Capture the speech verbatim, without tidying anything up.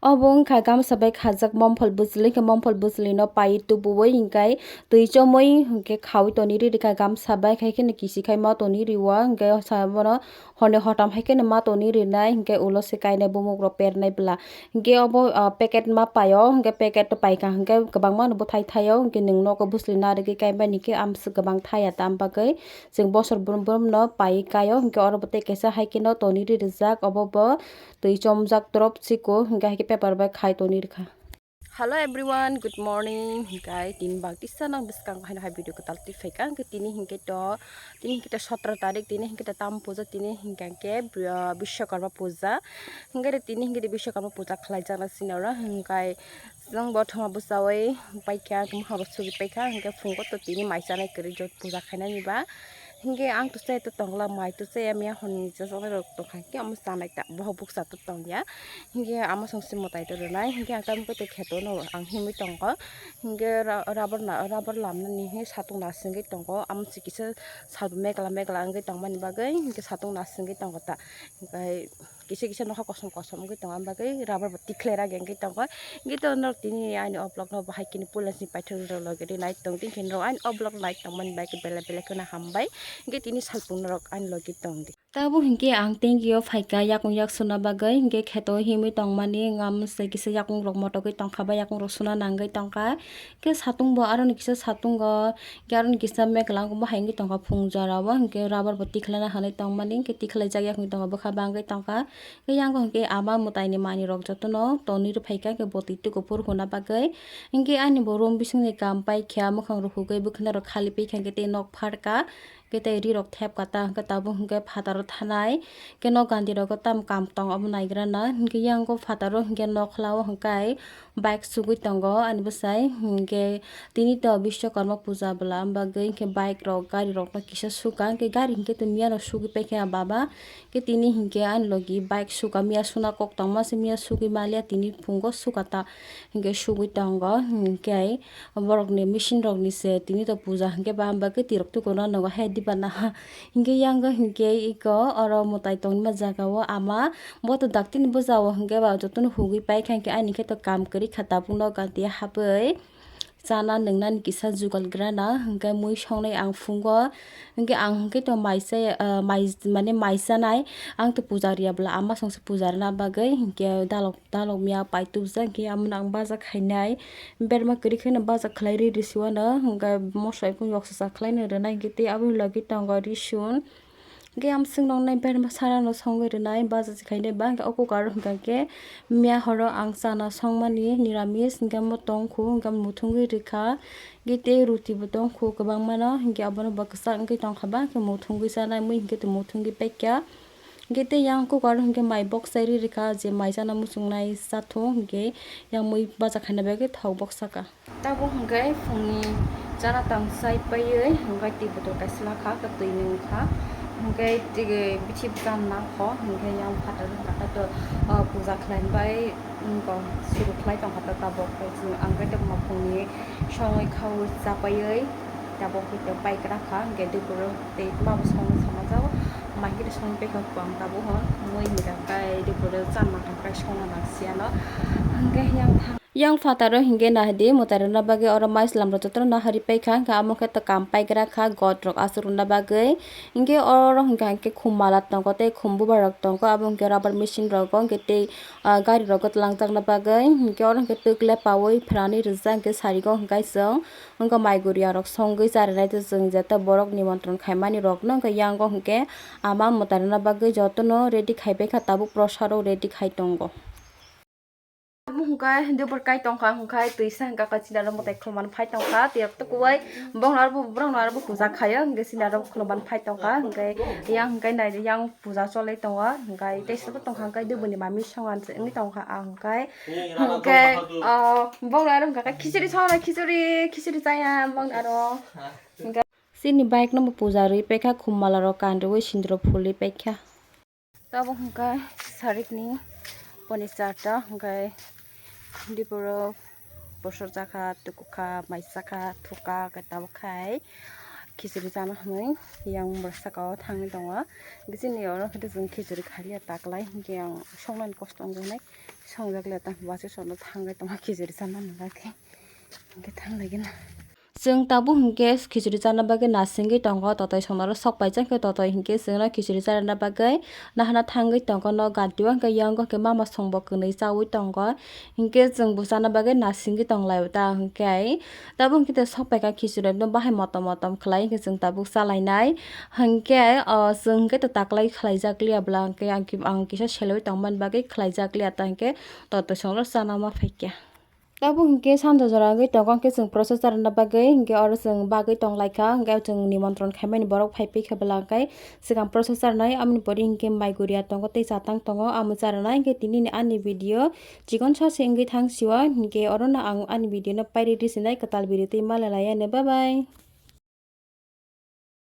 Obo wngkha gamsa bai khajak momphol bwchwlwi, hwnkhe momphol bwchwlwino paiwi tubuwi hwnkhe twi chomwi hwnkhe khaui tonwi rwrwkha gamsa bai, hai kheno kisi khai ma tonwi rwo, hwnkhe sabono horni hotam hai kheno ma tonwi rwnai, hwnkhe ulo se kainai bumuk rok pernai bwla. Hwnkhe obo, ah, packet ma paio, hwnkhe packet paikha hwnkhe kwbangma no bwthai thaio, hwnkhe nwng nogo bwchwlwi narwgwi kaimani khe amswk kwbang thaya tam bagwi chwng bosor brum brum no paiwi kaio, hwnkhe oro bo tei kaisa hai kheno tonwi rwrwjak, obo bo twi chomjak drop chiko, hwnkhe hai khe paper bai khai tonwi rwkha. Hello everyone, good morning. Hwnkhe tini bak tisa nang bwskango haino hai video kwtal twi phaikha. Hwnkhe tini hwnkhe to, tini hwnkhe to sotro tarik, tini hwnkhe to tamo puja, tini hwnkhe hwnkhe, ah, Bishwakarma puja. Hwnkhe tini hwnkhe Bishwakarma puja khlaijakna sini oro. Hwnkhe chwng bo thoma bwchaui paikha, hwnkhe mwkhang rok sugi paikha. Hwnkhe phungo to tini mai chanai kwrwi jot puja khainani ba. Hwnkhe ang to chaya to tongla, mai to chaya, miya hwnwi chajaknai rok tongkha, hwnkhe omo chanai ta, bohok bukcha to tongya. Hwnkhe ama songsi mwtai to rwnai, hwnkhe ang tamo khe to kheto no ang himwi tongo. Hwnkhe ra-, rubber na, rubber lamnani hwnwi satung nasingwi tongo, amo se kisa sal mekla mekla wngwi tongmani bagwi, hwnkhe satung nasingwi tongo ta. Hwnkhe kisa kisa nokha kosom kosom wngwi tongo, aboni bagwi rubber bo tikhlai ragi wngwi tongo. Hwnkhe to norok tini ani o vlog no bahai khe puila sini paithak rw logi rinai tong di, hwnkhe norok ani o vlog nai tongmani bai khe belai belai kheno hambai. Hwnkhe tini salpung norok ani logi tong di. Tabuk hwnkhe ang tengkio phaikha yakung yak suna bagwi, hwnkhe kheto himwi tongmani wngma se kisa yakung rok motogwi tongkha ba yakung rok suna nangwi tongkha. Khe satung bo aroni kisa satungo, khe aroni kisa mekla wngkha, bo hai wngwi tongkha phung jora o, hwnkhe rubber bo tikhlana hinwi tongmani, hwnkhe tikhlaijak yakung tongkha, bwkha bangwi tongkha. Khe yang hwnkhe ama mwtaini manwi rok jotono tonwi rw phaikha, khe bo twi tukuphuru huna bagwi. Hwnkhe ani bo room bisingni kam paikha, mwkhang rok hugwi bwkhwnai rok khali paikha, hwnkhe tei nok pharkha. Khe tei ri rok thep kha ta, hwnkhe tabuk hwnkhe phataro thanai. Khe nok gandi rogo tam kam tong obo naigra na. Hwnkhe yang o phataro hwnkhe nokhla o hwnkhe bike sugwi tongo ani bwsai. Hwnkhe tini to Bishwakarma puja bwla, bagwi hwnkhe bike rok, gari rok no kisa sukha. Hwnkhe gari hwnkhe to miya no sugwi paikha baba. Khe tini hwnkhe ani logi bike sukha, miya suna kok tongma se, miya sugwi maliya, tini phungo sukha ta. Hwnkhe sugwi tongo, hwnkhe borokni machine rokni se tini to puja hwnkhe ba, hwnkhe twi rok tukuno nwngo hai diba na. Hwnkhe yang o hwnkhe iko oro mwtai tongma jaga o ama bo to daktini bwsa o hwnkhe ba jotono hugwi paikha, hwnkhe ani khe to kam kwrwi kha tabuk nogo gati habwi chana nwngnani kisa jugal grana, hwnkhe mui songnai ang phungo, hwnkhe ang hwnkhe to mai chaya, ah, mai, mane mai chanai, ang to puja riya bwla ama songse puja rwna bagwi, hwnkhe dalok, dalok miya pai tubujak, hwnkhe amono ang baja khainai, berma kwrwi kheno baja khlai ri rwsi uano, hwnkhe moso iphung yoksa sa khlaino rwnai, hwnkhe tei aboni logi tongo risun. Hwnkhe amswk noknai berma sarano songwi rwnai, baja se khainai ba, hwnkhe o cooker o hwnkha khe miya horo ang chana songmani niramis, hwnkhe omo tongkhu, hwnkhe muthungwi rwkha, hwnkhe tei ruti bo tongkhu kwbangmano, hwnkhe abono bo kwchak wngwi tongkha ba, hwnkhe muthungwi chanai mui hwnkhe muthungwi paikha, hwnkhe tei yang cooker o hwnkhe mai boksai ri rwkha, je mai chana muchungnai chathung, hwnkhe yang mui baja khaina bagwi thok boksaka. Tabuk hwnkhe phungni chana tang chai paiwi hwnkhe twi botol kaisa lakha, twi nwngkha, hwnkhe twi bithi bwsa nangkho, hwnkhe yang phataro hwnkhe to, o, puja khlaini bai wngkha, suru khlai tongkha ta tabuk, hwnkhe tei phungni songwi khaui chapaiwi tabuk hwnkhe bike rakha, hwnkhe dupuro tei mabo songwi sama jago, mai hwnkhe songwi paikha ang tabuk hwn, mui hwnkhe dupuro chana thangkhe songna nangsiya no, hwnkhe yang thang. Yang phataro hwnkhe nahidi mwtai rwna bagwi oro mai slam rok jotono nahari paikha, hwnkhe amo khe to kam paigra kha got rok aswk rwna bagwi. Hwnkhe oro hwnkha hwnkhe khum mala tongo tei khum bubar rok tongo, abo hwnkhe rubber machine rogo hwnkhe tei, ah, gari rogo twlangjakna bagwi. Hwnkhe oro hwnkhe twk le paui phrani rijak, hwnkhe sarigo hwnkhe chwng wngkha mai guriya rok songwi charinai tei chwng jeta borok nimontron khaimani rokno hwnkhe yango hwnkhe ama mwtai rwna bagwi jotono ready khai paikha, tabuk prosa rok ready khai tongo. Abo hwnkhe dubur kai tongkha, hwnkhe twisa hwnkha kha chini aro mwtai khulumani phai tongkha, tei rok tukuwi bongno aro bo, borokno aro bo puja khaio, hwnkhe chini aro khulumani phai tongkha, hwnkhe yang hwnkhe nai yang puja cholwi tongo, hwnkhe teisa bo tongkha, hwnkhe dubuni mami songan se wngwi tongkha, ang hwnkhe, hwnkhe, o, bongno aro hwnkha khe khichuri songna, khichuri, khichuri chaya bongno aro, hwnkhe chini bike no bo puja rwi paikha, khum mala rok kan rwi sindro phulwi paikha. Tabuk hwnkhe sarikni poni charta hwnkhe diporo bosor jakha, tukukha, mai sakha, thukha, hwnkhe tabuk khai Khichuri chana hwnwi yang bwrwi saka o thangwi tongo. Bini oro khe chwng khichuri khaliya ta kwlai, hinkhe ang songnani kosto wngjaknai, songjak liya ta, bwswk songno thangwi tongo khichuri chana hwnba khe, hinkhe thanglaigwna. Chwng tabuk hinkhe khichuri chana bagwi nasingwi tongo, totoi songnaro sok paijak khe totoi hinkhe chwngno khichuri chana bagwi nahana thangwi tongo. No ganti o hinkhe yang o hinkhe mama songbo kwnwi chaui tongo. Hinkhe chwng bo chana bagwi nasingwi tonglaio ta, hinkhe tabuk hinkhe tei sok paikha khichuri no bahai motom motom khlai hinkhe chwng tabuk chalainai. Hinkhe o chwng hinkhe ta taklai khlaijak liya bwla hinkhe ang ki-, ang kisa seloi tongmani bagwi khlaijak liya ta hinkhe totoi songno chana ma phaikha. Tabuk hinkhe sanja jora wngwi tongo, hinkhe chwng process charwna bagwi hinkhe oro chwng bagwi tonglaikha, hinkhe chwng nimontron khaimani borok phai phaikha bwla hinkhe swkang process charwnai, amoni pore hinkhe mai guria tongo tei chatang tongo, amo charwnai. Hinkhe tinini ani video chikon sase wngwi thang sio, hinkhe orono ang ani video no pairi risinai, kwtal video tei malai laiyane, bye bye.